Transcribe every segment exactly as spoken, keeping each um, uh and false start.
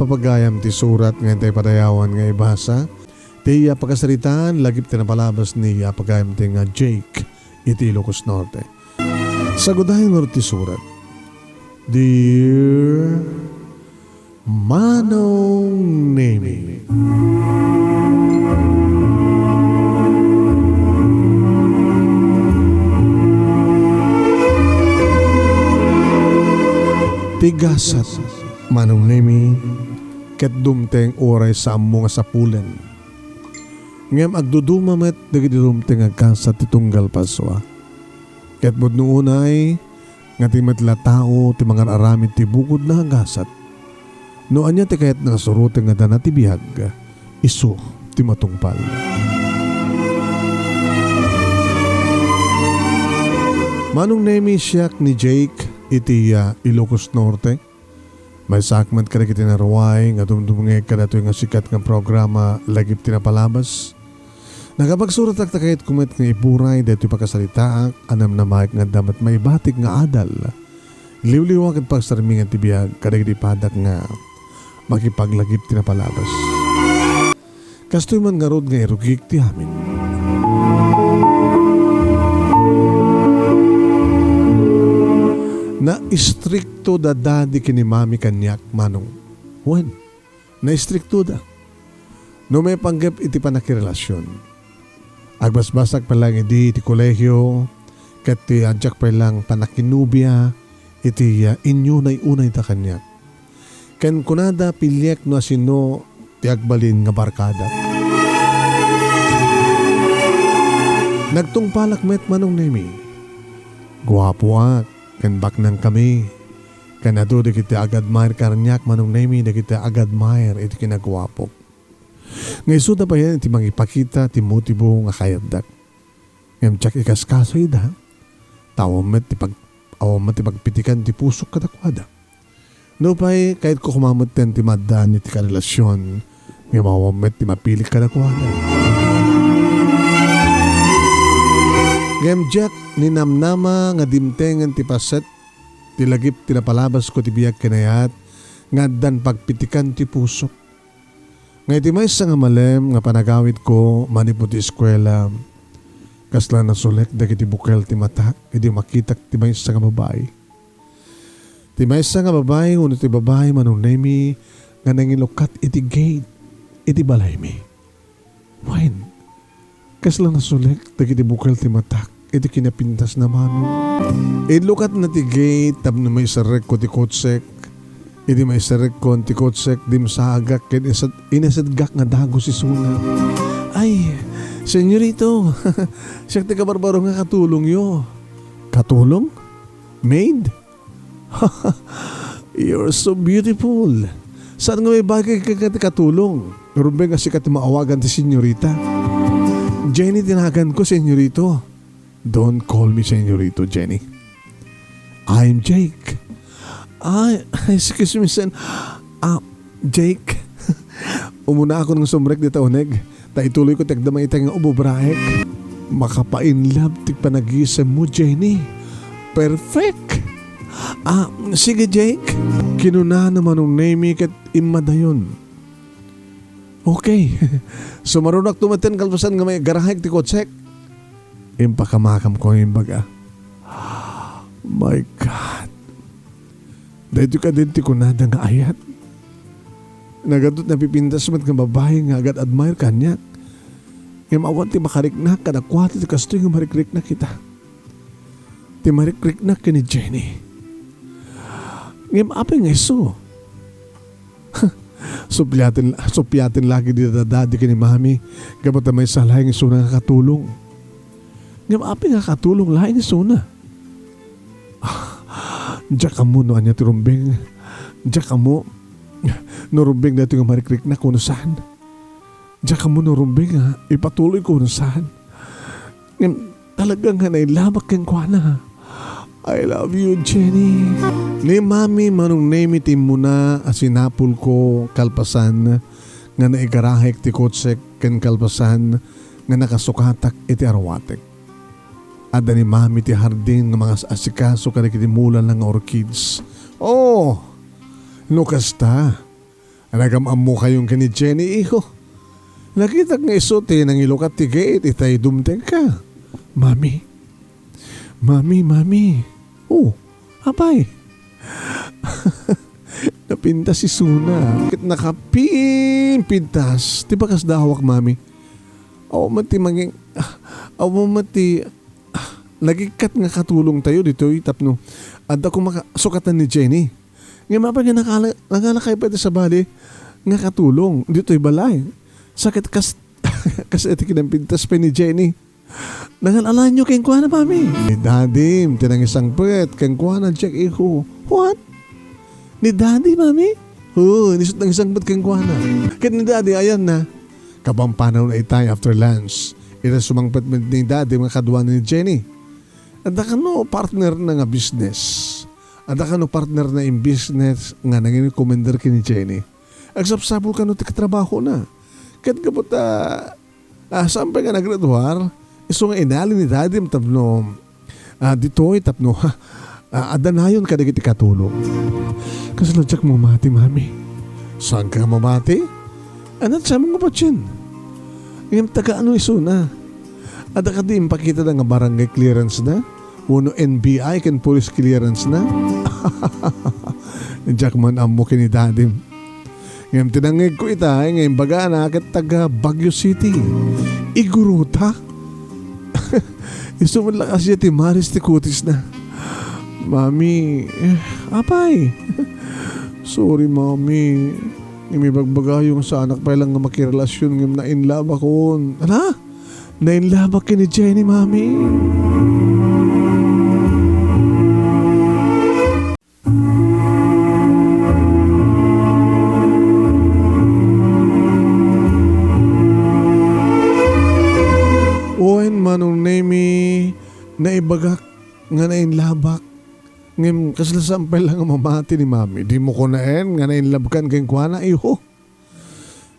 Pagayam ti surat nga intay padayawan nga ibasa, ti iya pakasaritaan lagip ti napalabas ni apagayam ti nga Jake iti Ilocos Norte. Sagudayen ngarud ti surat. Dear Manong Nemi. Ti gasat, Manong Nemi, ket dumteng uray sa ammo nga sapulen. Ngem agduduma met dagiti dumteng a gasat ti tunggal Pasua. Ket pudno unay nga ti met la tao ti mangar-aramid ti bukodna a gasat. No ania ti kayatna nga suroten nga dana ti biag, isu ti matungpal. Manong Nemi, siak ni Jake iti, ah, Ilocos Norte. Maysaak met kadagiti naruay nga dumdumngeg kadatoy nga sikat nga programa lagip ti napalabas. Nakapagsuratak ta kayatko met nga iburay daytoy pakasaritaak a namnamaek nga adda met maibatik nga adal. Liwliwa ket pagsarmingan ti biag kadagiti padak nga makipaglagip ti napalabas. Kastoy man ngarud nga irugik ti amin. Naistrikto da dadi ken ni mami kaniak, Manong. Wen, naistrikto da. No maipanggep iti pannakirelasion. Agbasbasak pay lang idi ti kolehio, ket ti addiak pay lang pannakinobia iti, ah, inyunay-unay da kaniak. Ken kunada, piliek no asino ti agbalin nga barkada. Nagtungpalak met, Manong Nemi. Guapoak, ken baknangkami. Ken adu dagiti agadmire kaniak, Manong Nemi, dagiti agadmire iti kinaguapok. Nga isuda payen ti mangipakita ti motibo nga kayatdak. Ngem diak ikaskaso ida. Ta awan met ti pag-, awan met ti pagpitikan ti pusok kadakuada. Nupay, kayatko koma metten ti maaddaan iti karelasion, ngem awan met ti mapilik kadakuada. Ngem diak ninamnama nga dimtengen ti paset ti lagip ti napalabasko ti biag ken ayat nga addan pagpitikan ti pusok. Nga iti maysa nga malem nga panagawidko manipud ti eskuela, kasla nasulek dagiti bukel ti matak idi makitak ti maysa nga babai. Ti maysa nga babai wenno ti babai, Manong Nemi, nga nangilukat iti gate iti balaymi. Wen, kasla nasulek dagiti bukel ti matak iti kinapintasna, Manong. Inlukatna ti gate tapno maiserrekko ti kotsek. Idi maiserrekkon ti kotsek, dimsaagak ken iset-, inesetgak nga dagus isuna. Ay, senyorito, siak ti kabarbaro nga katulongyo. Katulong? Maid? You're so beautiful. Saan nga maibaga ken ti katulong? Rumbeng a sika ti maawagan ti senyorita. Jenny ti naganko, senyorito. Don't call me senyorito, Jenny. I'm Jake. Ay, excuse me, sen. Ah, Jake. Umuna ako nga sumrek dita uneg. Ta ituloy ko ti agdama itay nga ububraek. Makapa-in love ti panagisemmo, Jenny. Perfect! Ah, sige, Jake. Kinunana Manong Nemi ket immadayon. Okay. Sumarunak tumetten kalpasan nga may garahek ti kotsek. Impakamakamko nga imbaga, "My God! Daytoy kadin ti kunada nga ayat?" Nagadut napipintas met nga babai nga agad-admire kaniak. Ngem awan ti makariknak kadakuada ti kastoy nga marikriknak ita. Ti marikriknak ken ni Jenny. Ngem apay nga isu? Supliaten, supliaten lagi dita dadi ken ni mami, gapu ta maysa laeng isuna nga katulong. Ngem apay nga katulong laeng isuna? Ah, diak ammo no ania ti rumbeng. Diak ammo no rumbeng daytoy nga marikriknak wenno saan. Diak ammo no rumbeng nga ipatuloy ko wenno saan. Ngem talaga nga nailabak kenkuana. I love you, Jenny. Ni Mami Manong Nemi ti immuna a sinapulko kalpasan nga naigarahek ti kotsek ken kalpasan nga nakasukatak iti arwatek. Adda ni Mami ti hardin nga mangas-asikaso kadagiti mulana nga orchids. Oh, no kasta, Nagam-ammokayon ken ni Jenny, iho. Nakitak nga isu ti nangilukat ti gate itay dumtengka. Mami. Mami, mami. Oh, apay. Napintas isuna. Ket nakapimpintas. Ti bakas dawak, mami. Aw, mati mangin-, aw, mati, nagikkat nga katulong tayo ditoy tapno adda koma ka-, sukatan ni Jenny. Ngem apay nga nakala-, nakalakay pay ti sabali nga katulong ditoy balay. Sakit kas-, kas iti kinampintas pay ni Jenny. Nangal-alanyo kenkuana, mami. Ni Dadim, ti nangisangpet kenkuana, Jack, iho. What? Ni Daddy, mami? Oo, ni-, nangisangpet kenkuana. Ket ni Daddy, ayan na. Kapampanaw na itay after lunch. Ita sumangpet met ni Daddy nga kadua ni Jenny. Adda kano partner na nga business. Adda kano partner na in business nga nangirekomendar ken ni Jenny. Agsapsapul kano ti katrabaho na. Ket gapu ta, ah, saan pay nga nagreduar, isu nga inali ni Daddy tapno, ah, ditoy tapno, ah, adda nayon kadagiti katulong. Kasla diak mamati, mami. Saan ka mamati? Anat sa mga patien? Ngem taga ano isuna? Adda kadi impakita da nga barangay clearance na? Wenno N B I ken police clearance na? Diak man ammo ken ni Dadim. Ngem ti nangngegko ita nga imbagana ket taga Baguio City. Iguruta. Isu met la kasdiay ti maris ti kutis na. Mami, eh, apay. Sorry, mami. Ngem ibagbagayo nga saanak pay lang nga makirelasion ngem na-in love akon. Ala? Na-in love ak ken ni Jenny, mami. Wen, Manong Nemy, naibagak nga na-in love ak. Ngem kasla saan pay lang nga mamati ni mami. Dimo kunaen nga na-in love kan kenkuana, iho.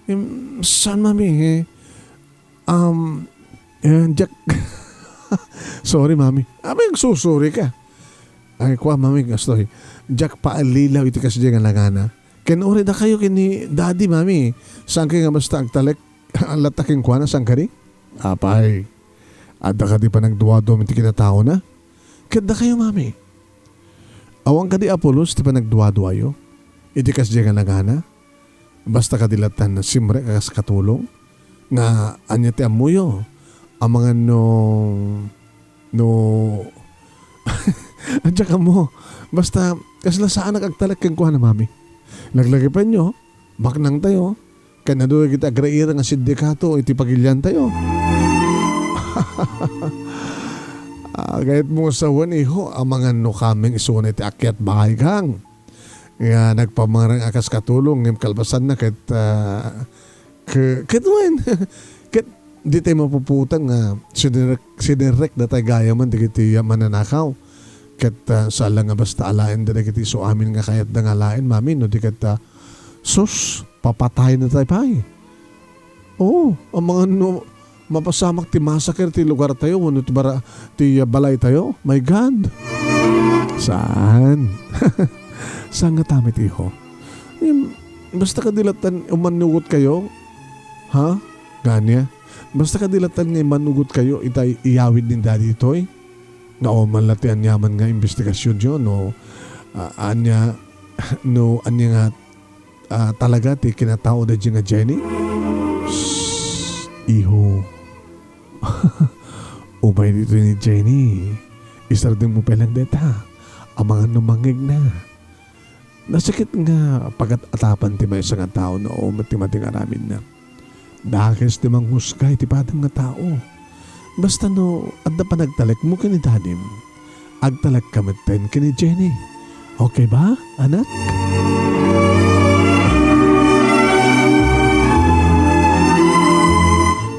Ngem saan, mami, eh? Um, eh, Jack. Sorry, mami. Abi, agsusuri ka. Ay, kua, mami, kastoy. Jack, paalilaw iti kasdiay nga langana. Ken uray dakayo ken ni Daddy, mami. Saan kayo nga basta agtalek? Latta kenkuana, saan kadi? Apay. Adda kadi panagduadua iti kinataona? Ket dakayo, mami. Awan kadi a pulos ti panagduaduayo iti kasdiay nga langana? Basta kadi lattan simrek a kas katulong nga ania ti ammoyo, amangan no, no, adda kammo. Basta kasla saanak agtalek kenkuana, mami. Laglagipenyo, baknangtayo, ken adu dagiti agraira nga sindikato iti pagiliantayo. Ah, kayatmo nga sawen, iho, amangan no kameng isuna iti akyat bahay kang nga nagpamarang a kas katulong ngem kalpasanna ket, ah, ke-, ket wen, ket di tayo mapuputan nga sinirek-, sinirek datay gayamen dagiti mananakaw. Ket, ah, saan la nga basta alaen da dagiti isu amin nga kayatda nga alaen, mami, no di ket, ah, sus, papatay na tayo pay. Oo, amangan no mapasamak ti massacre ti lugar tayo, wenno ti bara-, ti, ah, balay tayo. My God! Saan? Saan nga tamit, iho? Em, basta kadi lattan, umanugot kayo? Ha? Gania? Basta kadi lattan nga imanugot kayo, itay iyawid ni Daddy Toy? Nga uman la ti aniaman nga investigasyon yo, no? Ah, ania, no, ania nga ah, talaga ti kinatao daydiay nga Jenny? Shh, iho. Umay ditoy ni Jenny. Isardengmo pay lang dayta. Amangan no mangngegna. Nasakit nga pagat-atapan ti maysa nga tao no met ti madi nga aramidna. Dakes ti manghusga iti padam nga tao. Basta no adda panagtalekmo ken ni Dadim, agtalekka metten ken ni Jenny. Okay ba, anak?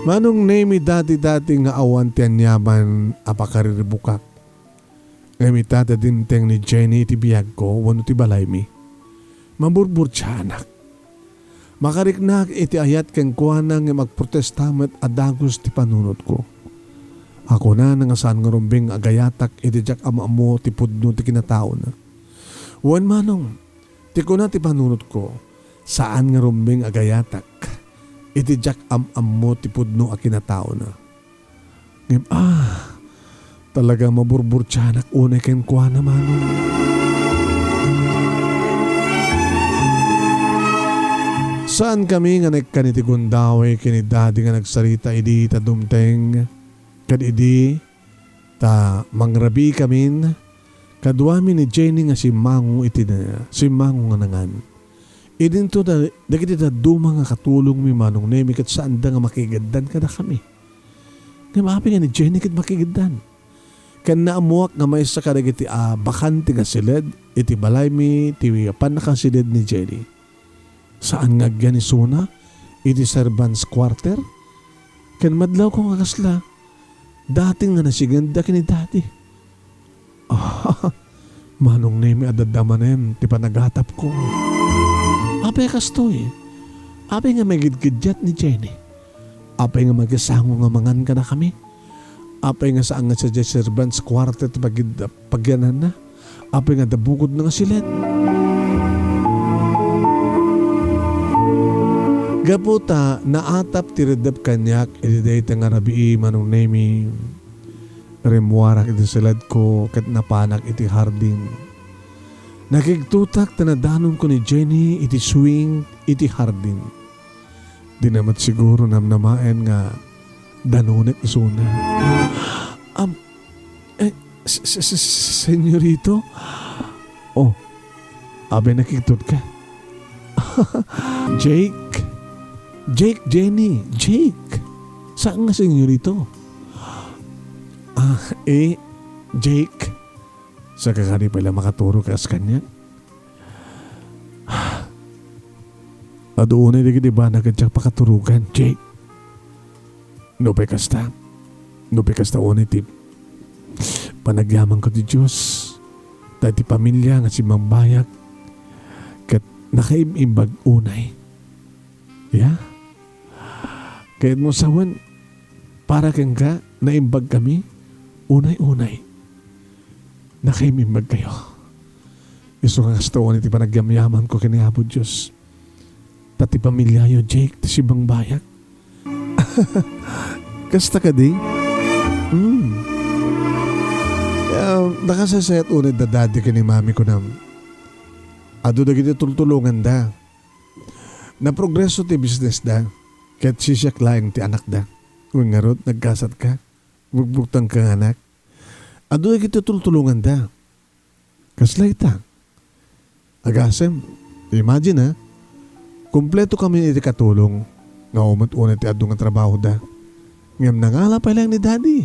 Manong Nemy, dati-dati nga awan ti aniaman a pakariribukak. Ngem ita ta dimteng ni Jenny iti biagko wenno ti balaymi. Maburburtiaanak. Makariknak iti ayat kenkuana ngem agprotesta met a dagus ti panunotko. A kunana nga saan nga rumbeng nga agayatak iti diak am-ammo ti pudno ti kinataona. Wen manong, ti kuna ti panunotko, Saan nga rumbeng a gayatak iti diak am-ammo ti pudno a kinataona. Ngem, ah, talaga maburburtianak unay kenkuana, Manong. Saankami nga naikkan iti gundaway ken ni Daddy nga nagsarita idi ta dumteng ken idi ta mangrabiikamin kaduami ni Jenny nga simmango iti na-, simmango nga nangan. Idinto da-, dagiti dadduma nga katulongmi, Manong Nemi, ket saanda nga makigeddan kadakami. Ngem apay nga ni Jenny ket makigeddan? Ken naammoak nga maysa kadagiti, ah, bakante nga siled iti balaymi ti pannakasiled ni Jenny. Saan nga agyan isuna iti servants' quarter? Ken madlawko nga kasla, datin nga nasingenda ken ni Daddy. Ah, Manong Nemi, adda manen ti panagatapko. Apay kastoy? Apay nga magidgiddiat ni Jenny? Apay nga makisango nga mangan kadakami? Apay nga saan nga sadiay servants' quarter ti pagid-, pagyananna? Apay nga adda bukodna nga siled? Gapu ta naatap ti reddep kaniak iti dayta nga rabii, Manong Nemi. Rimmuarak iti siledko ket napanak iti hardin. Nakigtotak ta nadanonko ni Jenny iti swing iti hardin. Dina met siguro namnamaen nga danonek isuna. Am, eh, s-, s-, s-, senyorito? Oh, apay nakigtotka? Jake? Jake, Jenny, Jake. Saan nga senyorito? Ah, eh, Jake. Saka kadi pay la makaturog kas kaniak? Adu unay dagiti banag a diak pakaturogan, Jake. Nupay kasta, nupay kasta unay ti panagyamanko ti Dios, ta ti pamilia nga simmangbayak ket nakaim-imbag unay. Ya? Kayatmo sawen, para kenka, naimbagkami, unay-unay. Nakaim-imbagkayo. Isu nga kasta unay ti panagyamyamanko ken ni Apo Dios. Ta ti pamiliayo, Jake, ti simmangbayak. Kasta kadi? Hmm. Ah, nakasaysayat unay da daddy ken ni mami kunam. Adu dagiti tultulonganda. Naprogreso ti businessda, ket sisiak laeng ti anakda. Wen ngarud, nagkasatka, bugbugtangka nga anak. Adu dagiti tultulonganda. Kasla ita? Agasem, imagine, ha? Kumpletokami iti katulong, nga umet unay ti adu nga trabahoda. Ngem nangala pay laeng ni Daddy.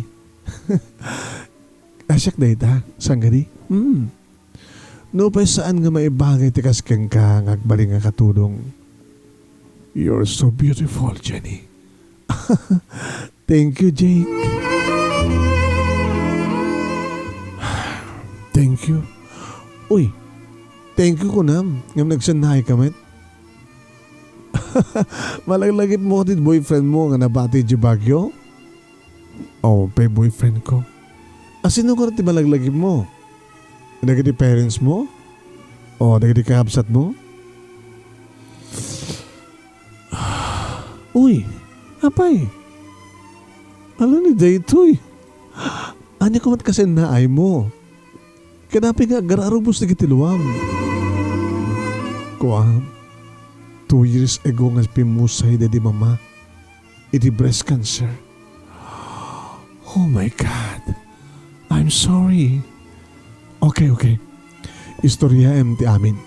Asiak dayta, saan kadi? Hmm. Nupay saan nga maibagay ti kas kenka nga agbalin nga katulong. You're so beautiful, Jenny. Thank you, Jake. Thank you. Uy, thank you kunam ngem nagsennaayka met. Malaglagipmo ti boyfriend mo nga nabati idiay Baguio? Oh, pay boyfriend ko. A, sino kano ti malaglagipmo? Dagiti parents mo? O dagiti kakabsat mo? Uy, apay? Ala ni daytoy? Ania ko met kasennaaymo? Ken apay nga agararubos dagiti luam? Kuam, two years ago nga pimmusay daydi mama iti breast cancer. Oh my God. I'm sorry. Okay, okay. Istoryaem ti amin.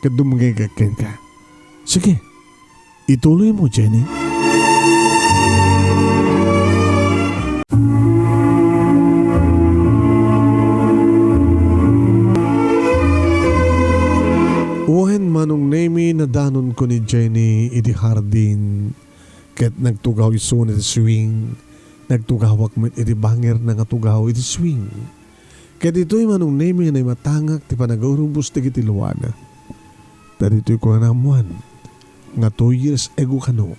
Ket dumngegak kenka. Sige. Ituloy mo, Jenny. Wen, Manong Nemi, nadanonko ni Jenny iti hardin, ket nagtugaw isuna iti swing. Nagtugawak met iti bangirna nga tugaw iti swing. Ket ditoy, Manong Nemi, nga naimatangak ti panagurubos dagiti luana. Ta ditoy ko naammuan nga two years ago kano,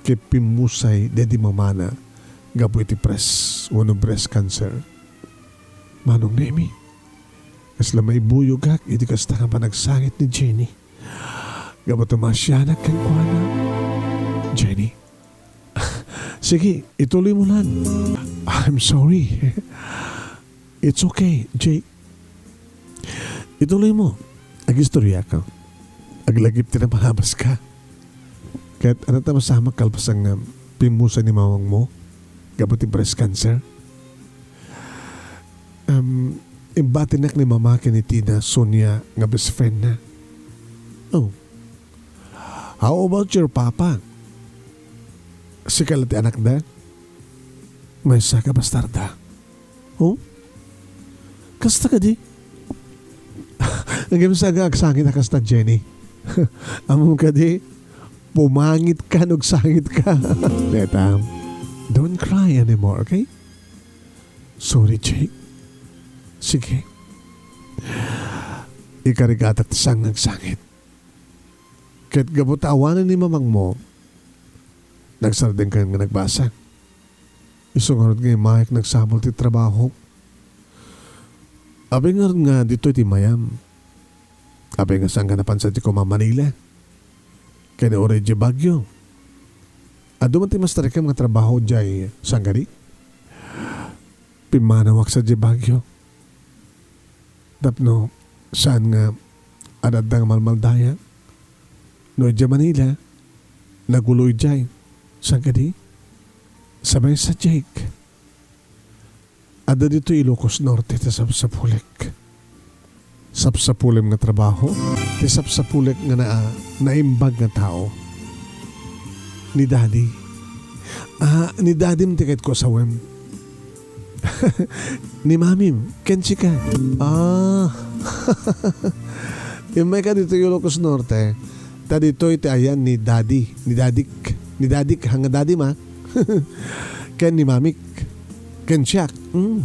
ket pimmusay daydi mamana gapu iti breast wenno breast cancer. Manong Nemi, kasla maibuyogak iti kasta nga panagsangit ni Jenny. Gapu ta maasianak kenkuana, Jenny. Sige, ituloy mo lan. I'm sorry. It's okay, Jake. Ituloy mo. Agistorya ka. Aglagip ti napalabas ka. Ket ano ta masamak kalpasan nga pimmusay ni mamang mo gapu ti breast cancer? Um, imbatinak ni mama ken ni Tina Sonia nga best friend na. Oh. How about your papa? Sika la ti anakda? Maysa ka bastarda. Oh? Kasta kadi? Ngem saan nga agsangit a kasta, Jenny. Ammom kadi, pumangit ka no agsangit ka. Neta, don't cry anymore, okay? Sorry, Jake. Sige. Ikarigatak ti saan nga agsangit. Ket gapu ta awanen ni mamang mo, nagsardengka nga nagbasa. Isu ngarud nga immayak nagsabol ti trabaho. Apay ngarud nga ditoy ti mayam? Apay nga saanka napan sadiay koma Manila? Ken uray diay Baguio? Adu man ti masterkem nga trabaho diay, saan kadi? Pimmanawak sadiay Baguio. Tapno saan nga ad-adda nga malmaldayak. No idiay Manila, nagulo idiay. Saan kadi? Sa maysa, Jake. Adda ditoy Ilocos Norte ti sapsapulek. Sapsapulem nga trabaho, ti sapsapulek nga na-, naimbag nga tao. Ni Daddy. Ah, ni Daddy ti ket ko asawem. Ni Mamim, ken sika. Ah. Immayka ditoy Ilocos Norte. Ta ditoy ti ayan ni Daddy, ni Dadik, ni Dadik, hanga Daddy ma. Ken ni Mamik. Ken siak. Mm.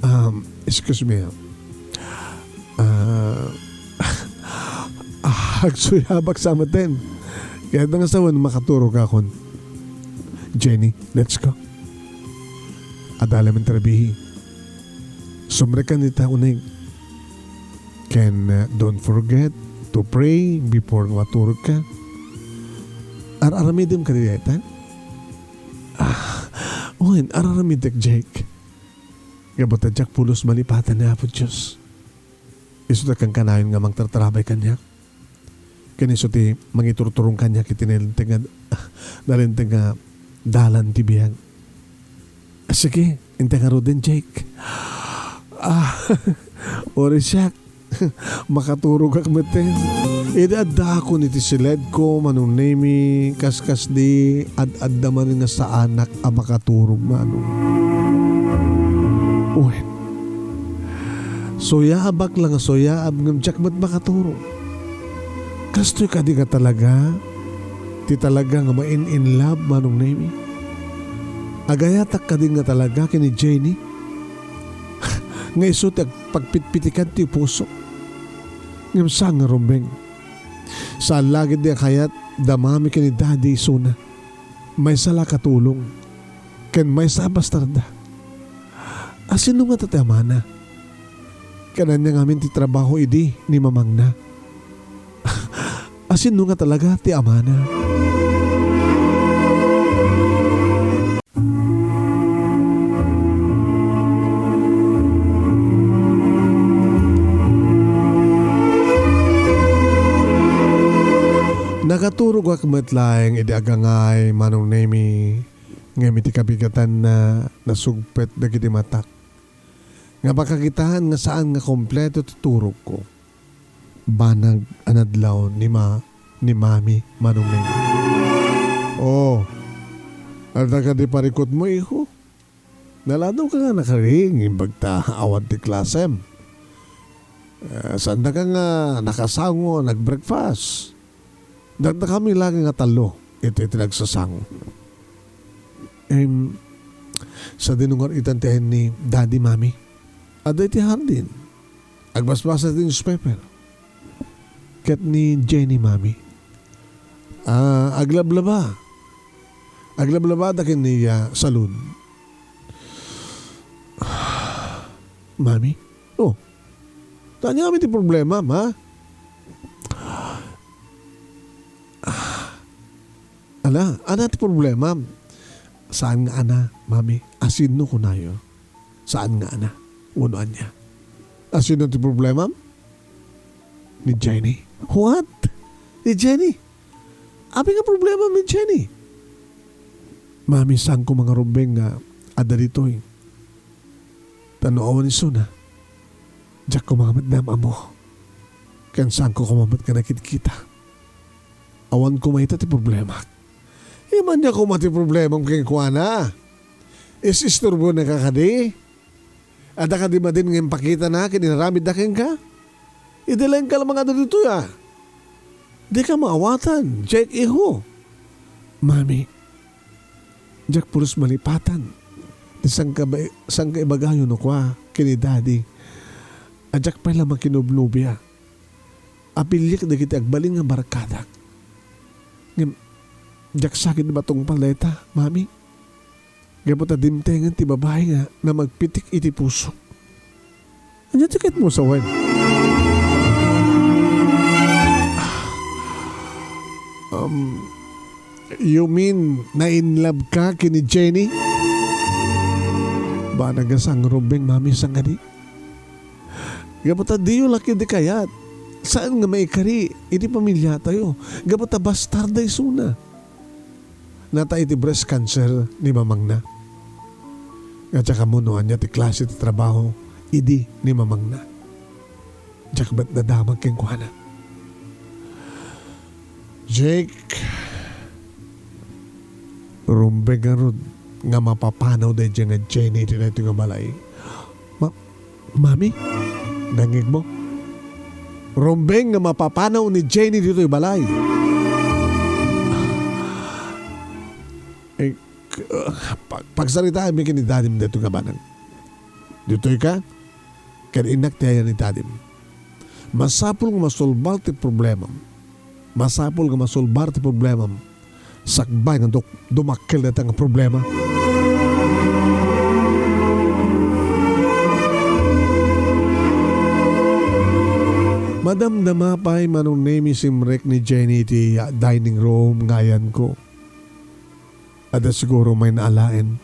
Um, excuse me. Ah, agsuyabak sa maten. Kaya nga sawen makaturog akon. Jenny, let's go. Adda la man ti rabii. Sumrekkan ita uneg. Ken, uh, don't forget to pray before nga maturogka. Ar-aramidem kadi dayta? Ah, wen, ar-aramidek, Jake. Gapu ta diak pulos malipatan ni Apo Dios. Isu ti kankanayon nga mangtartarabay kaniak. Ken isu ti mangiturturong kaniak iti nalinteg nga, nalinteg nga dalan ti biag. Sige, intay ngaruden, Jake. Ah, uray siak. Makaturogak metten. Idi addaakon iti siledko, Manong Nemi, kaskasdi, ad-adda manen nga saanak a makaturog, Manong. Wen. Suyaabak la nga suyaab ngem diak met makaturog. Kastoy kadi nga talaga ti talaga nga main-in love, Manong Nemi? Agayatak kadi nga talaga ken ni Jenny? Nga isu ti agpagpitpitikan ti puso. Ngem saan nga rumbeng. Saan la ketdi a kayat da Mami ken ni Daddy isuna. Maysa la a katulong. Ken maysa a bastarda. Asino ngata ti amana? Ken ania ngamin ti trabaho idi ni mamangna? Asino nga talaga ti amana? Nakaturogak met laeng idi agangay, Manong Nemi, ngem iti kabigatanna, nasugpet dagiti matak nga makakitaan nga saan nga kompleto ti turogko. Banag a nadlaw ni ma-, ni Mami, Manong Neng. Oh, adda kadi parikutmo, iho? Naladaw ka nga nakaring, imbag ta awan ti klasem. Eh, saan da ka nga nakasango, nag-breakfast? Dakdakami laeng nga tallo iti, iti nagsasango. Em, sadino nga itan ti ayan ni Daddy, Mami? Adda iti hardin. Agbasbasa ti newspaper. Ket ni Jenny, Mami. Ah, aglablaba. Aglablaba da ken ni, ah, salon. Mami? Oh. Ania ngamin ti problema, ma? Ania ti problemam? Saan nga ana, Mami? Asino kunayo? Saan nga ana? Wenno ania? Asino ti problemam? Ni Jenny. What? Ni Jenny? Apay nga problemam ni Jenny? Mami, saanko nga marumbeng nga adda ditoy. Ta no awan isuna, diak koma met naam-ammo. Ken saanko koma met nga nakitkita. Awan koma ita ti problemak. Imanna koma ti problemam kenkuana. Is-isturbonaka kadi? Adda kadi madin nga impakitana ken inaramidda kenka? Idi laeng ka laeng nga adda ditoy a. Dika maawatan, Jake iho. Mami, diak pulos malipatan ti sangka-, sangkaibagayo no kua ken ni Daddy a diak pay la makinubnobia. Apiliek dagiti agbalin nga barkadak. Ngem, diak sakit matungpal dayta, Mami. Gapu ta dimtengen ti babai nga namagpitik iti pusok. Ania ti kayatmo sawen? Um, you mean, na-in love ka ken ni Jenny? Banag a sangrubeng, Mami, saan kadi? Gapu ta diyo la ketdi kayat. Saan nga maikari iti pamiliatayo? Gapu ta bastarda isuna. Natay iti breast cancer ni mamangna. Nga diak ammo no ania ti klase ti trabaho idi ni mamangna. Diak met nadamag kenkuana. Jake, rumbeng ngarud nga mapapanaw daydiay nga Jenny iti daytoy nga balay. Ma-, Mami, nangngegmo? Rumbeng nga mapapanaw ni Jenny ditoy balay. Eh, k-, pag-, pagsaritaanmi ken ni Dadim daytoy nga banag. Ditoy ka? Ken innak ti ayan ni Dadim. Masapul nga masolbar ti problemam. Masapul nga masolbar ti problemam. Sakbay nga duk-, dumakkel dayta nga problema. Madamdama pay Manong Nemi simrek ni Jenny iti dining room nga ayanko. Adda siguro may naalaen.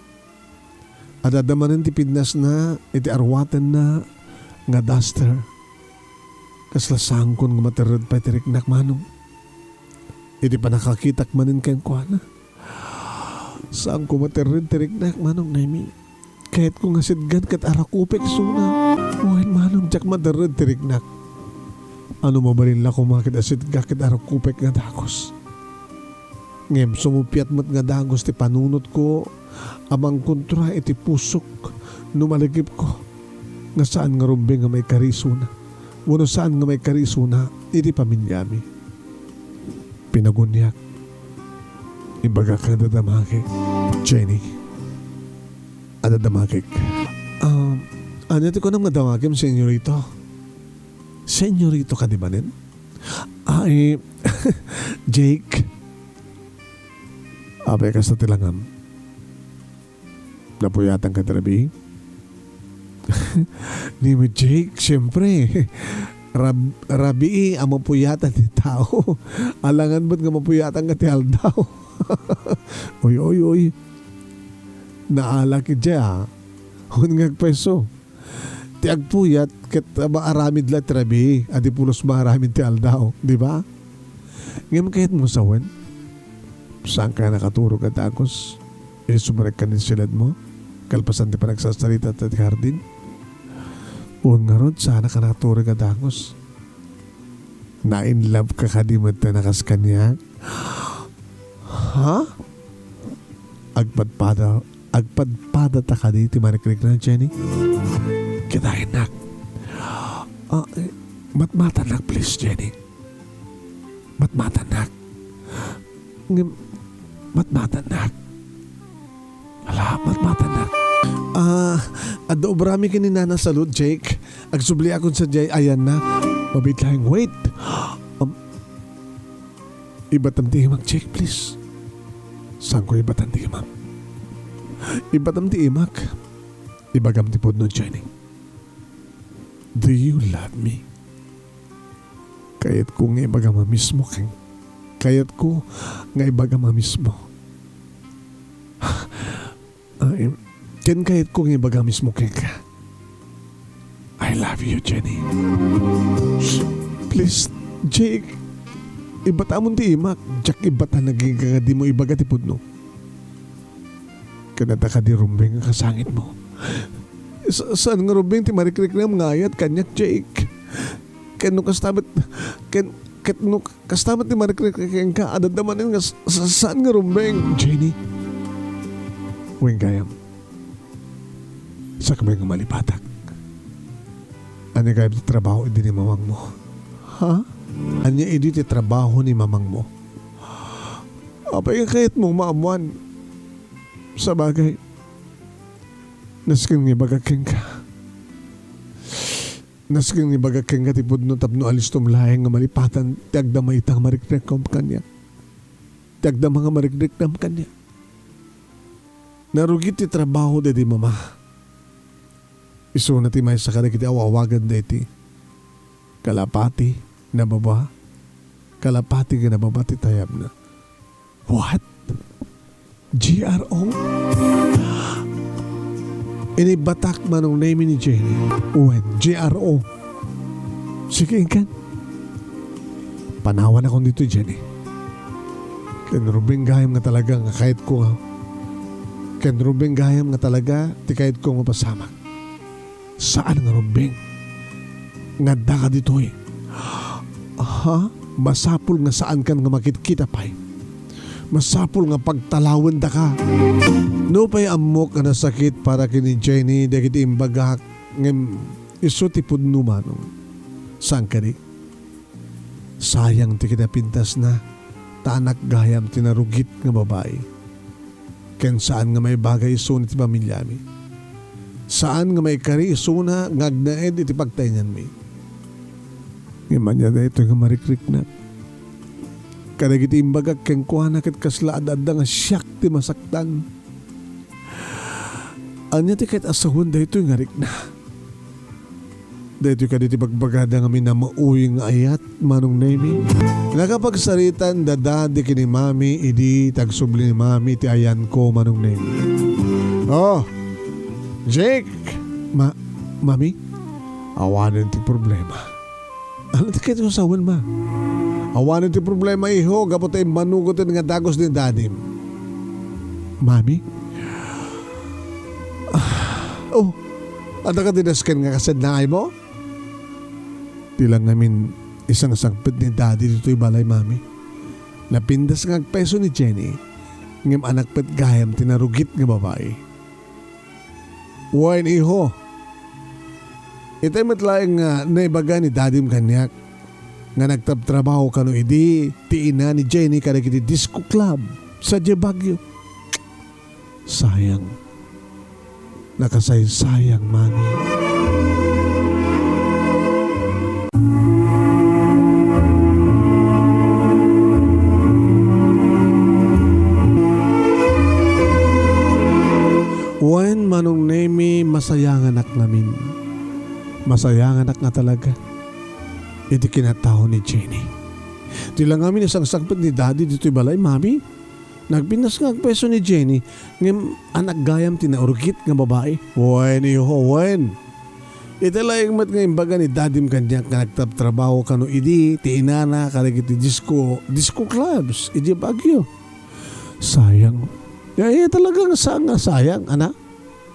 Adda manen ti pidnasna iti arwatenna nga duster. Kasla saankon nga materred pay ti riknak, Manong. Iti pannakakitak manen kenkuana, saanko materred ti riknak, Manong Nemi. Kayatko nga sitgan ket arakupek isuna. Wen, Manong, diak materred ti riknak. Ano mabalin la koma ket a sitga ket arakupek nga dagus. Ngem sumuppiat met nga dagus ti panunotko a mangkontra iti pusok no malagipko nga saan nga rumbeng nga maikari isuna wenno saan nga maikari isuna iti pamiliami. Pinaguniak. Ibagak nga adda damagek, Jenny. Adda damagek. Ah, ania ti kunam nga damagem, Senyorito? Senyorito kadi manen? Ay, Jake. Apay, kasta ti langam? Napuyatanka ti rabii? Ni mo, Jake, siyempre. Rab-, rabii a mapuyatan ti tao. Alangan met nga mapuyatanka ti aldaw. Oy, oy, oy. Naalak idiay, ah. Wen nga agpayso. Ti agpuyat ket maaramid la ti rabii, a di pulos maaramid ti aldaw, di ba? Ngem kayatmo sawen, saanka nakaturog a dagus idi sumrekka iti siledmo, kalpasan ti panagsarsarita ta ti hardin? Wen ngarud, saanka nakaturog a dagus? Na-in love ka kadi met a kas kaniak? Ha? Agpadpada, agpadpadata kadi ti marikriknak, Jenny? Kitaennak. Ah, eh, matmatannak, please, Jenny. Matmatannak. Ngem, matmatannak. Ala, matmatannak. Ah, adda obrami ken ni Nana Salud, Jake. Agsubliakon sadiay ayanna. Mabiit laeng, wait. Um, Ibatam ti imak, Jake, please. Saanko ibatan ti imak? Ibatam ti imak. Ibagam ti pudno, Jenny. Do you love me? Kayatko nga ibagam a mismo ken-, kayatko nga ibagam a mismo. Ay, ken kayatko nga ibaga mismo kenka. I love you, Jenny. Please, Jake, ibatamon ti imak. Diak ibatan nga dimo ibaga ti pudno. Ken adda kadi rumbeng a kasangitmo? Sa-, saan nga rumbeng ti marikriknam nga ayat kaniak, Jake? Ken no kasta met, ken, ket no kasta met ti marikrikrik kenka, adda manen nga s-, sa-, saan nga rumbeng, Jenny? Wen gayam, sakbay nga malipatak. Ania gayam ti trabaho idi ni mamangmo? Ha? Ania idi ti trabaho ni mamangmo? Apay nga kayatmo maammuan? Sabagay, nasken nga ibagak kenka. Nasken nga ibagak kenka ti pudno tapno alistom laeng nga malipatan ti agdama ita nga mariknekam kaniak. Ti agdama nga mariknekam kaniak. Narugit ti trabaho daydi mama. Isuna ti maysa kadagiti aw-awagan daydi. Kalapati, nababa. Kalapati nga nababa ti tayabna. What? G R O? Inibatak manong Nemi ni Jenny. Wen, G R O. Sige, inkan. Panawanakon ditoy, Jenny. Ken rumbeng gayam nga talaga nga kayatko nga. Ken rumbeng gayam nga talaga ti kayatko nga mapasamak. Saan nga rumbeng nga addaka ditoy? Ha? Masapul nga saankan nga makitkita pay. Masapul nga pagtalawendaka. Nupay ammok a nasakit para ken ni Jenny dagiti imbagak, ngem isu ti pudno, manong. Saan kadi? Sayang ti kinapintasna, ta anak gayam ti narugit nga babai. Ken saan nga maibaga isuna iti pamiliami. Saan nga maikari isuna nga agnaed iti pagtaynanmi. Ngem ania daytoy nga marikriknak? Kadagiti imbagak kenkuana ket kasla ad-adda nga siak ti masaktan. Ania ti kayat a sawen daytoy nga rikna? Daytoy kadi ti bagbagada nga minamauy nga ayat, Manong Nemi? Nakapagsaritan da Daddy ken ni Mami idi ti agsubli ni Mami ti ayanko, Manong Nemi. Oh, Jake! Ma-, Mami? Awanen ti problema. Ano ti kayat a sawen, Ma? Awanen ti problema, iho, gapu ta immanugoten nga dagus ni Dadim. Mami? Ah, oh, adda kadi nasken nga kasadnaaymo? Ti la ngamin, isangsangpet ni Daddy ditoy balay, Mami. Napintas nga agpeso ni Jenny, ngem anak pet gayam ti narugit nga babai. Wen, iho. Itay met laeng nga naibaga ni Dadim kaniak nga nagtrabtrabaho kano idi ti ina ni Jenny kadagiti disco club sadiay Baguio. Sayang. Nakasaysayang, Mami. Wen, Manong Nemi, masayanganak ngamin. Masayanganak nga talaga iti kinatao ni Jenny. Ti la ngamin isangsangpet ni Daddy ditoy balay, Mami. Nagpintas nga agpeso ni Jenny, ngem anak gayam ti narugit nga babai. Wen, iho, wen. Ita laeng met nga imbaga ni Dadim kaniak nga nagtrabtrabaho kano idi ti inana kadagiti disco, disco clubs idiay Baguio. Sayang. Ya, ya, talaga nga sa-, nga sayang, ana?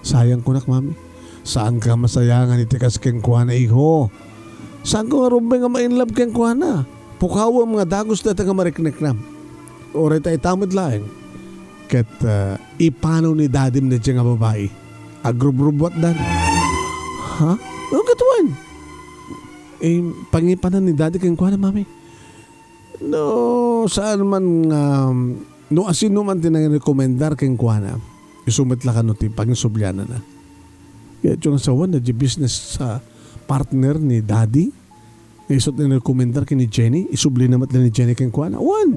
Sayang kunak, Mami. Saanka masayangan iti kas kenkuana, iho. Saanko nga rumbeng nga ma-in love kenkuana. Pukawem nga dagus dayta nga marikneknam. Uray ta ita met laeng. Ket, ah, ipanaw ni Dadim daydiay nga babai. Agrubrubbuatdan. Ha? No, ket wen? Eh, pangipanan ni Daddy kenkuana, Mami. No, saan man nga, no, asino man ti nangrekomendar kenkuana, isu met la kano ti panginsublianana. Kaya ti nga sawan, na di business sa partner ni Daddy, nga isu ti nangrekomendar ken ni Jenny, isublina met la ni Jenny kenkuana. Wen!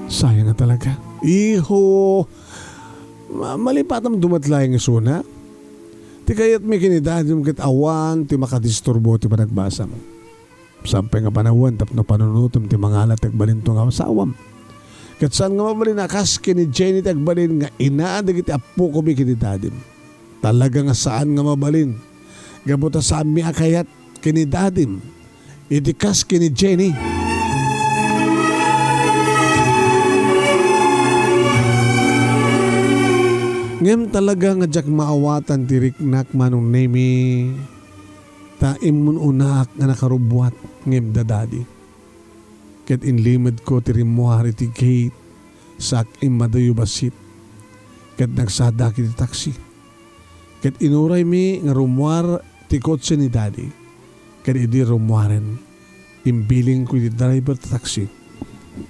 Sayang nga talaga. Iho! Ma-, malipatam dumat laeng isuna. Ti kayatmi ken ni Dadim ket awan ti makadisturbo ti panagbasam. Saan pay nga panawen tapno panunotem ti mangala ti agbalinto nga asawam. Ket saan nga mabalin a kas ken ni Jenny ti agbalin nga ina dagiti appokomi ken ni dadim. Talaga nga saan nga mabalin. Gapu ta saanmi a kayat ken ni dadim iti kas ken ni Jenny. Ngem talaga nga diak maawatan ti riknak, Manong Nemi, ta immun-unaak nga nakarubbuat ngem da Daddy. Ket inlimedko ti rimmuar iti gate, saak immadayo bassit, ket nagsadak iti taksi. Ket inuraymi nga rummuar ti kotse ni Daddy. Ket idi rummuaren, imbilingko iti driver ti taksi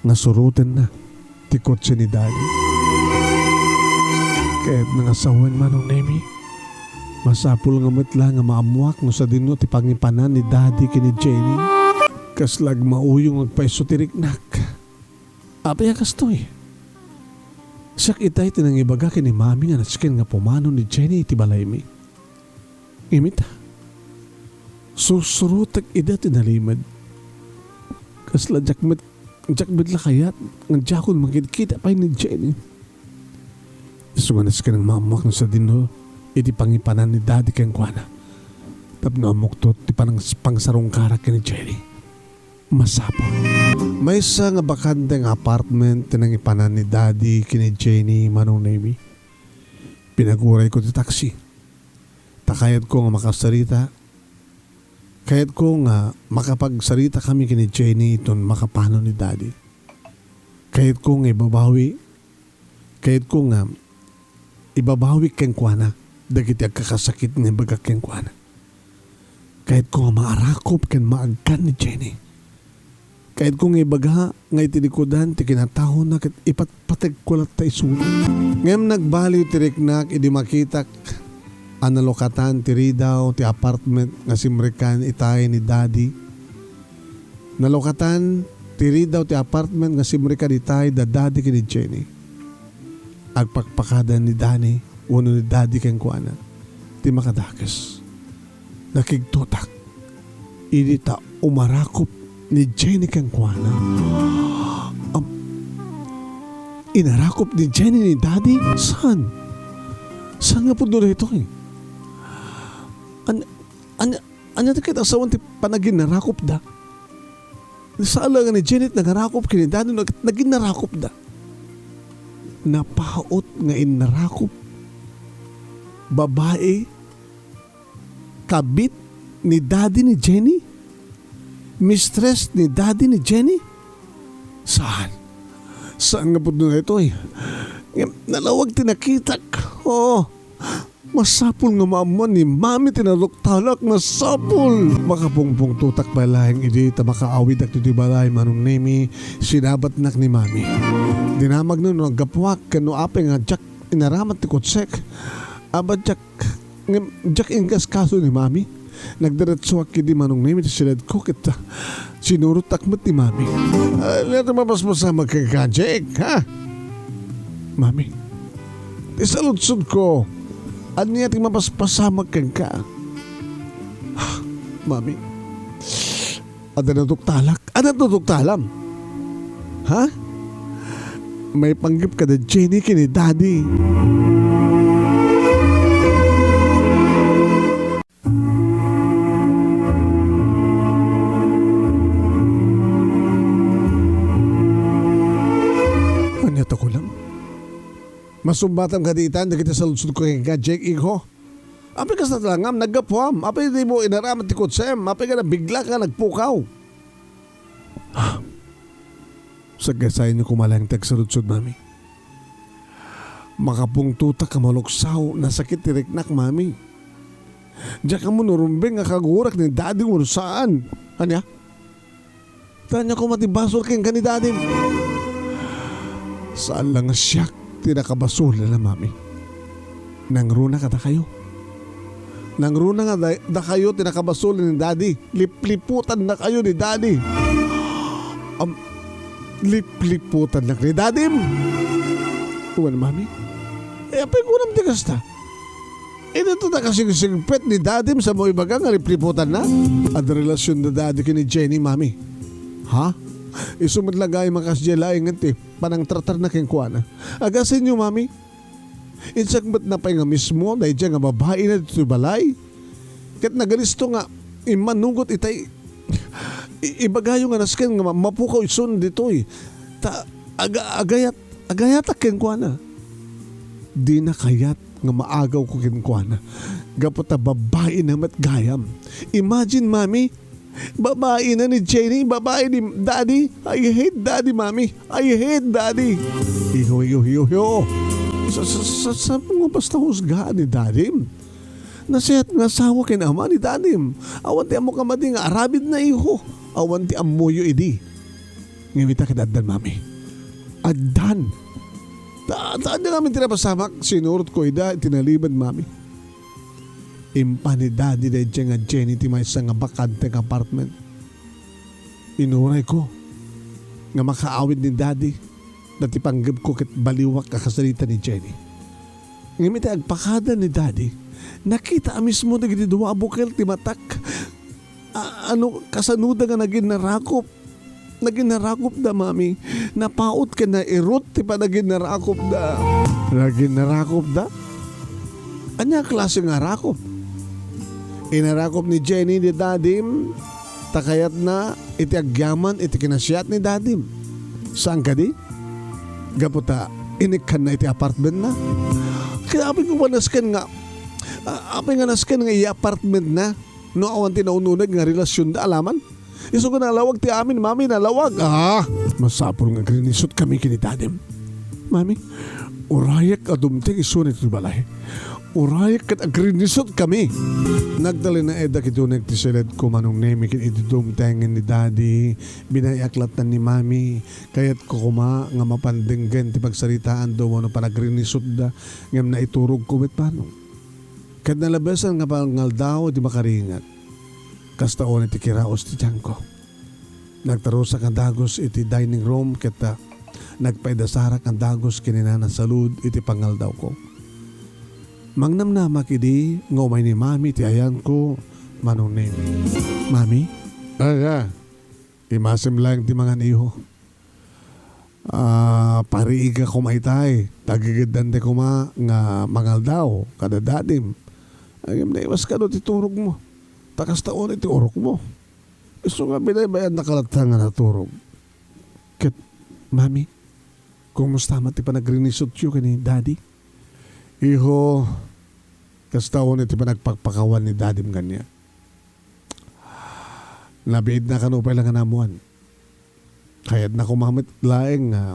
nga surotenna ti kotse ni Daddy. Ket nangasawen, Manong Nemi, masapul nga met la nga maammuak no sadino ti pangipanan ni Daddy ken ni Jenny. Kasla agmauyong agpayso ti riknak. Apay a kastoy? Siak itay ti nangibaga ken ni Mami nga nasken nga pumano ni Jenny iti balaymi. Ngem ita, sursurotek ida ti nalimed. Kasla diak met, diak met la kayat nga diakon makidkita pay ni Jenny. Isu nga nasken nga maammuak no sadino iti pangipanan ni Daddy kenkuana. Tapno ammokto ti panang-, pangsarungkarak ken ni Jenny. Masapul. Maysa nga bakante nga apartment ti nangipanan ni Daddy ken ni Jenny, Manong Nemi. Pinagurayko ti taksi. Ta kayatko nga makasarita. Kayatko nga makapagsarita kami ken ni Jenny iton makapano ni Daddy. Kayatko nga ibabawi Kayatko nga ibabawi kenkuana dagiti agkakasakit nga ibagak kenkuana. Kayatko nga maarakop ken maagkan ni Jenny. Kayatko nga ibaga nga iti likudan ti kinatahonna ket ipatpategko latta isuna. Ngem nagbaliw ti riknak idi makitak a nalukatan ti ridaw ti apartment nga simrekan itay ni Daddy. Nalukatan ti ridaw ti apartment nga simrekan itay da Daddy ken ni Jenny. Agpakpakadan ni Danny wenno ni Daddy kenkuana ti makadakes. Nakigtotak idi ta umarakop ni Jenny kenkuana. Am, inarakop ni Jenny ni Daddy? Saan? Saan nga pudno daytoy? An-, an-, Ania ti ket a sawen ti panaginnarakopda? Saan la nga ni Jenny ti nangarakop ken ni Danny no ket naginnarakopda. Napaut nga innarakop. Babai, kabit ni Daddy ni Jenny? Mistress ni Daddy ni Jenny? Saan? Saan nga pudno daytoy? Ngem nalawag ti nakitak. Oo. Masapul nga maammuan ni Mami ti naduktalak, masapul! Makapungpungtotak pay laeng idi ta makaawidak ditoy balay, Manong Nemi, sinabatnak ni Mami. Dinamagna no naggapuak ken no apay nga diak inaramat ti kotsek. Aba, diak, ngem diak inkaskaso ni Mami. Nagdiretsoak idi, Manong Nemi, ti siledko ket, ah, sinurotak met ni Mami. Ania ti mapaspasamak kenka, Jake, ha? Mami, ti saludsodko, ania ti mapaspasamak kenka? Mami, adda naduktalak. Adda naduktalam? Ha? Maipanggep kada Jenny ken ni Daddy. Ania ta kulam? Masumbatam kadi itan dagiti saludsodko kenka, Jake, iho? Apay kasta ti langam, naggapuam? Apay dimo inaramat ti kotsem? Apay nga nabiglaka nagpukaw? Sagasayonyo koma laeng ti agsaludsod, Mami. Makapungtotak a maluksaw, nasakit ti riknak, Mami. Diak ammo no rumbeng nga kagurak ni Daddy wenno saan. Ania? Ta ania koma ti basol kenka ni Dadim? Saan la nga siak ti nakabasolna, Mami. Nangruna kadakayo. Nangruna nga da-, dakayo ti nakabasolna ni Daddy. Lipliputannakayo ni Daddy. Am, lipliputannak ni Dadim? Wen, Mami? Eh, apay kunam ti kasta? Idinto ta kasigsigpet ni Dadim sa mo ibaga nga lipliputanna? Adda relasion da Daddy ken ni Jenny, Mami. Ha? Isu met la gayam a kasdiay laengen ti panangtratarna kenkuana. Agasenyo, Mami, insak met na pay nga mismo daydiay nga babaina ditoy balay. Ket nagalisto nga immanugot itay i-, ibagayo nga nasken nga ma-, mapukaw isun ditoy. Ta aga-, agayat-, agayatak kenkuana. Dina kayat nga maagawko kenkuana. Gapu ta babaina met gayam. Imagine, Mami, babaina ni Jenny, babai ni Daddy. I hate Daddy, Mami. I hate Daddy. Iho, iho, iho, iho. Sa, sa, sa, sa, nga basta husgaan ni Daddy. Nasayaat nga asawa ken ama ni Daddy. Awan ti ammo kamadi nga aramidna, iho. Awan ti ammoyo idi. Ngem ita ket addan, Mami. Addan. Ta, ta, adda ngamin ti napasamak, sinurotko ida iti nalimed, Mami. Impan ni Daddy daydiay nga Jenny ti maysa nga bakante nga apartment. Inurayko nga makaawid ni Daddy, ta ti panggepko ket baliwak a kasarita ni Jenny. Ngem iti agpakada ni Daddy, nakita a mismo dagiti dua a bukel ti matak. A-, ano, kasanoda nga nagin narakop? Nagin narakopda, Mami. Napaut ken nairut ti panagin narakopda. Nagin narakopda? Ania a klase nga arakop? Inarakop ni Jenny ni Dadim ta kayatna iti agyaman iti kinasiat ni Dadim. Saan kadi? Gapu ta inikkanna iti apartmentna. Kaya apay nga nasken nga, a-, apay nga nasken nga iya apartmentna? No awan ti nauneg nga relasionda a laman? Isu nga nalawag ti amin, Mami, nalawag. Ah, masapul nga agrinisut kami ken ni Dadim. Mami, urayek a dumteng isuna iti balay. Urayek ket agrinisut kami. Nagtalinaedda iti uneg ti siledko, Manong Nemi, ket idi dumtengen ni Daddy, binayaak latta ni Mami. Kayatko koma nga mapan denggen ti pagsaritaanda wenno panagrinisutda, ngem naiturogko met, Manong. Ket nalabesan nga pangaldaw iti makaringat. Kasta unay ti kiraos ti tiangko. Nagtarusak nga dagus iti dining room ket, ah, nagpaidasarak nga dagus ken ni Nana Salud iti pangaldawko. Mangnamnamak idi nga umay ni Mami ti ayanko, Manong Nemi. Mami? Aga, imasem laeng ti mangan, iho. Ah, pariiga koma itay. Tagigiddan ti koma nga mangaldaw kada Dadim. Ngem naiwas kano ti turogmo. Ta kasta unay ti urokmo. Isu nga binaybayannak latta nga naturog. Ket, Mami, kumusta met ti panagrinisutyo ken ni Daddy? Iho, kasta unay ti panagpakpakawan ni Dadim kaniak. Nabiidna kano pay la nga naammoan. Kayatna koma met laeng nga,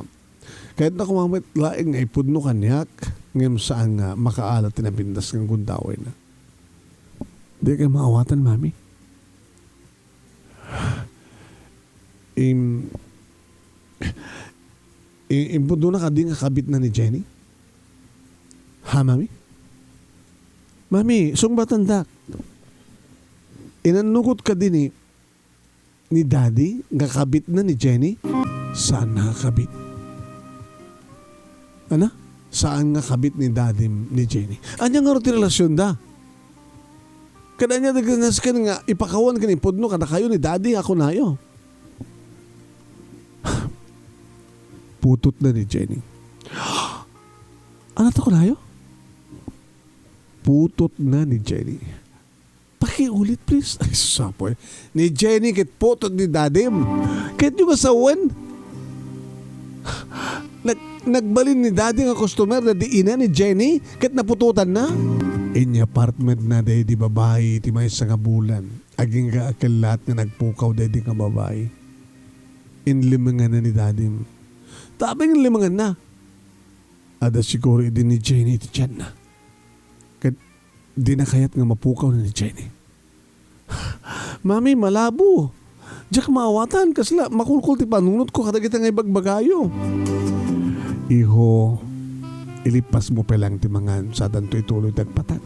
kayatna koma met laeng nga ipudno kaniak, ngem saan nga makaalat ti napintas nga gundawayna. Dikay maawatan, Mami. Im-, i-, impudnona kadi nga kabitna ni Jenny? Ha, Mami? Mami, sungbatandak. Inannugot kadi ni, ni Daddy nga kabitna ni Jenny? Saan nga kabit? Ana? Saan nga kabit ni Daddy ni Jenny? Ania ngarud ti relasionda? Ket ania dagiti nasken nga ipakawan ken ipudno kadakayo ni Daddy a kunayo? Putotna ni Jenny. Ano to kunayo? Putotna ni Jenny. Pakiulit, please. Ay, sus, apo, eh. Ni Jenny ket putot ni Dadim. Ket yung asawen? Nag-, nagbalin ni Daddy nga customer na di ina ni Jenny ket naputotanna? Inya apartmentna daydi babai ti maysa nga bulan. Agingga a kellat nga nagpukaw daydi nga babai. Inlimenganna ni Dadim. Taping inlimenganna. Adda siguro idi ni Jenny iti tianna. Ket dina kayat nga mapukaw ni Jenny. Mami, malabo. Diak maawatan, kasla makulkol ti panunotko kadagita nga ibagbagayo. Iho, ilippasmo pay laeng ti mangan, sadanto ituloy ti agpatag.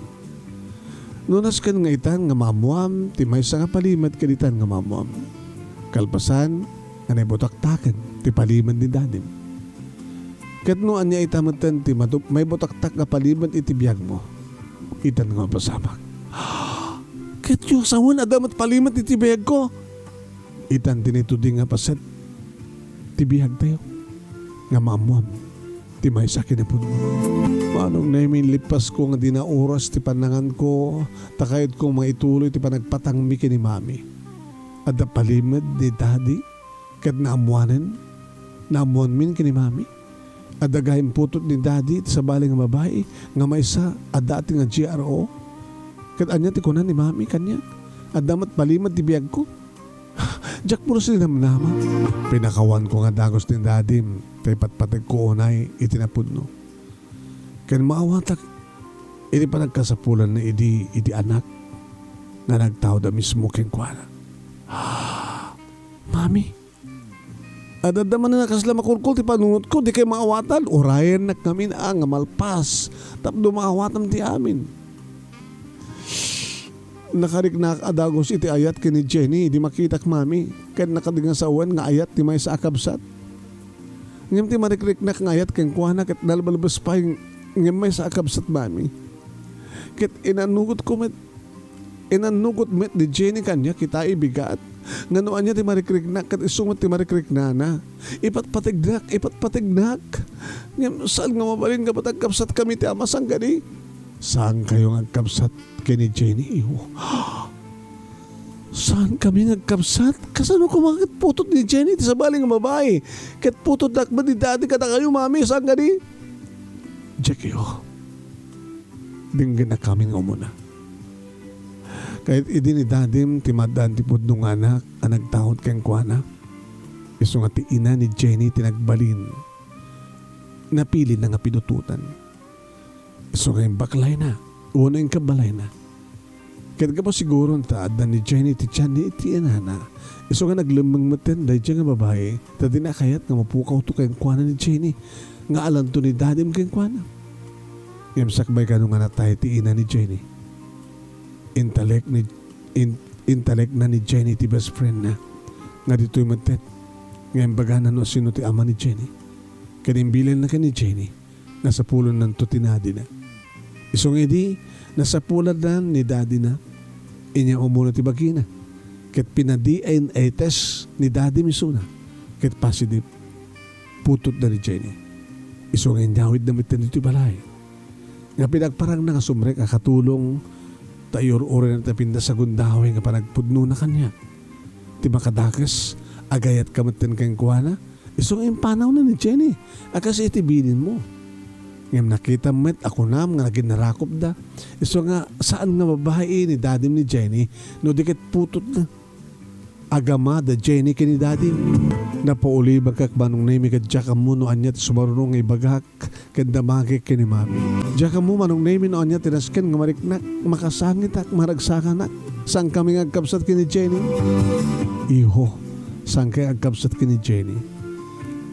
No nasken nga itan nga maammoam ti maysa nga palimed ket itan nga maammoam. Kalpasan nga naibutaktaken ti palimed ni Dadim. Ket no ania ita metten ti madu-, maibutaktak nga palimed iti biagmo, itan nga mapasamak. Ket yung sawen, adda met palimed iti biagko. Itan ti naitudi nga paset. ti biagtayo nga maammoam ti maysa a kinapudno. Manong Nemi, lippasko nga dina oras ti pannanganko, ta kayatko nga maituloy ti panagpatangmi ken ni Mami. Adda palimed ni Daddy ket naammoanen, naammoanmin ken ni Mami. Adda gayam putot ni Daddy iti sabali nga babai nga maysa a dating a G R O. Ket ania ti kuna ni Mami kaniak? Adda met palimed ti biagko. Diak pulos dinamdama. Pinakawanko nga dagus ni Dadim ta ipatpategko unay iti napudno. Ken maawatak iti panagkasapulanna idi iti anak nga nagtaud a mismo kenkuana. Mami, adda manen a kasla makulkol ti panunotko, dikay maawatan. Urayennak ngamin a nga malpas tapno maawatam ti amin. Nakariknak a dagus iti ayat ken ni Jenny idi makitak, Mami, ket nakadingasawen nga ayat ti maysa a kabsat. Ngem ti marikriknak nga ayat kenkuana ket nalbalbes pay ngem maysa a kabsat, Mami. Ket inannugotko met, inannugot met ni Jenny kaniak ita, ibigat, nga no ania ti marikriknak ket isu met ti marikriknana. Ipatpategnak, ipatpategnak. Ngem saan nga mabalin nga agkabsatkami ti ama, saan kadi? Saankayo nga agkabsat ken ni Jenny, iho. Saankami nga agkabsat? Kasano koma ket putot ni Jenny ti sabali nga babai? Ket putotnak met ni Daddy kadakayo, Mami, saan kadi? Diak, iho. Dinggennakami nga umuna. Ket idi ni Dadim ti maaddaan ti pudno nga anak a nagtaud kenkuana, isu nga ti ina ni Jenny ti nagbalin, napilina nga pinutotan. Isu nga imbaklayna, wenno inkabbalayna. Ket gapu siguron ta adda ni Jenny ti tianna iti inana, isu nga naglemmeng metten daydiay nga babai, ta dina kayat nga mapukawto kenkuana ni Jenny, nga alanto ni Dadim kenkuana. Ngem sakbay kano nga natay ti ina ni Jenny, intalek ni, in-, intalekna ni Jenny ti best friendna, nga ditoy metten, nga imbagana no sino ti ama ni Jenny. Ket imbilinna ken ni Jenny, nasapulannanto ti nadina. Isu nga idi nasapulanna ni dadina, inyawna ti bagina, ket pinadi-N A test ni dadi isuna, ket positive. Putotna ni Jenny. Isu nga inyawidna metten ditoy balay. Nga pinagparangna nga sumrek a katulong, ta iyur-urayna ti pintas a gundaway nga panagpudnona kaniak. Ti makadakes, agayatka metten kenkuana, isu nga impanawna ni Jenny a kas iti bilinmo. Ngem nakitam met a kunam nga naginarakopda. Isu nga saan nga babai ni dadim ni Jenny no di ket putotna. Agama da Jenny ken ni dadim. Napaulibanka, Manong Nemi, ket diak ammo no ania ti sumaruno nga ibagak ken damagek ken ni Mami. Diak ammo, Manong Nemi, no ania ti nasken nga mariknak, makasangitak, maragsakanak. Saankami nga agkabsat ken ni Jenny? Iho, saankay agkabsat ken ni Jenny?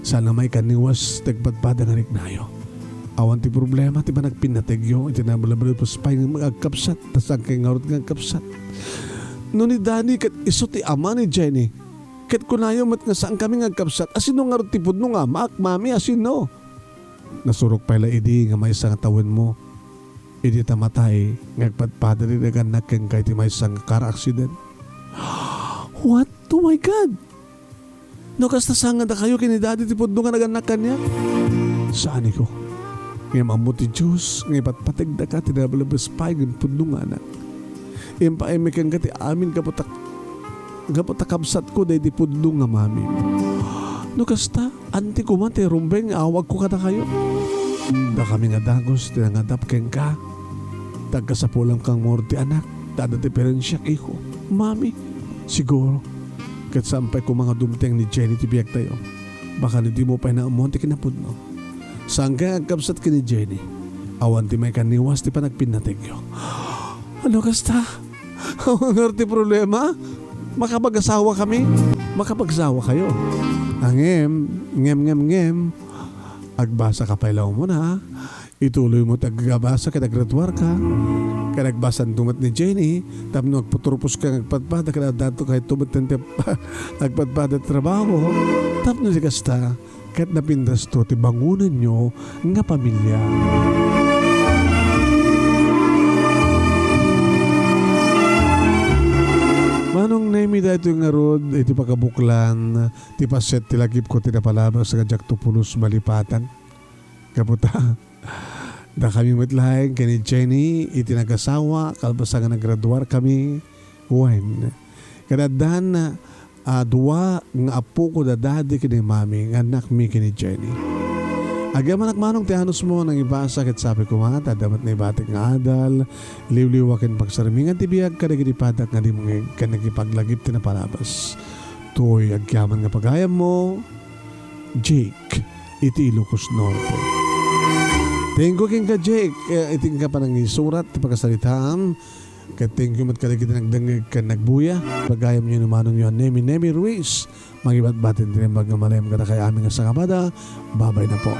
Saan a maikanniwas ti agpadpada nga riknayo. Awan ti problema ti panagpinnategyo iti nabalabalbas pay nga agkabsat, ta saankay ngarud nga agkabsat. No ni Danny ket isu ti ama ni Jenny, ket kunayo met nga saankami nga agkabsat, asino ngarud ti pudno nga amaak, Mami, asino? Nasurok pay la idi nga maysa nga tawenmo idi ta matay nga agpadpada ti nagannak kenka iti maysa nga car accident. What? Oh my God! No kasta, saan nga dakayo ken ni Daddy ti pudno nga nagannak kaniak? Saanko. Ngem ammo ti Dios nga ipatpategdaka ti nabalabalbas pay nga pudno nga anak. Impaaymi kenka ti amin gapu ta, gapu ta kabsatko daydi pudno nga mami. No kasta, anti koma ti rumbeng nga awagko kadakayo. Dakami nga dagus ti nangadap kenka. Ta agkasapulanka nga ngarud ti anak, ta adda diperensiak, iho. Mami, siguro. Ket saan pay koma nga dumteng ni Jenny ti biagtayo. Baka no dimo pay naammoan ti kinapudno. Saankay agkabsat ken ni Jenny. Awan ti maikanniwas ti panagpinnategyo. Ano kasta? Awan ngarud ti problema? Makapag-asawakami? Makapagsawakayo. Ngem, ngem, ngem, ngem. Agbasaka pay la umuna, ha? Ituloymo ti agabasa ket agriduarka. Ket agbasanto met ni Jenny, tapno agputurposka nga agpadpada ket addato kayto metten ti agpadpada ti trabaho. Tapno di kasta, ket napintasto ti bangonenyo nga pamilia. Manong Nemi, Daytoy ngarud iti pakabuklan ti paset ti lagipko ti napalabas nga diakto pulos malipatan. Gapu ta, dakami met laeng ken ni Jenny iti nagasawa, kalpasan nga naggraduarkami, wen, ket addan a dua nga appoko da dadi ken ni mami nga annakmi ken ni Jenny. Agyamanak manong ti anusmo, nangibasa ket sapay koma ta adda met naibatik nga adal, liwliwa ken pagsarmingan ti biag kadagiti padak nga dimngeg ken nagipaglagip ti napalabas. Toy agyaman nga pagayammo, Jake, iti Ilocos Norte. Thank you kenka, Jake, eh, iti nga panangisurat ti pagkasaritaam. Ket thank you met kadagiti nagdengngeg ken nagbuya. Pagayamyo ni manongyo a Nemi, Nemi Ruiz. Mangibatbat ti naimbag nga malem kadakay amin nga sangabada. Babay na po.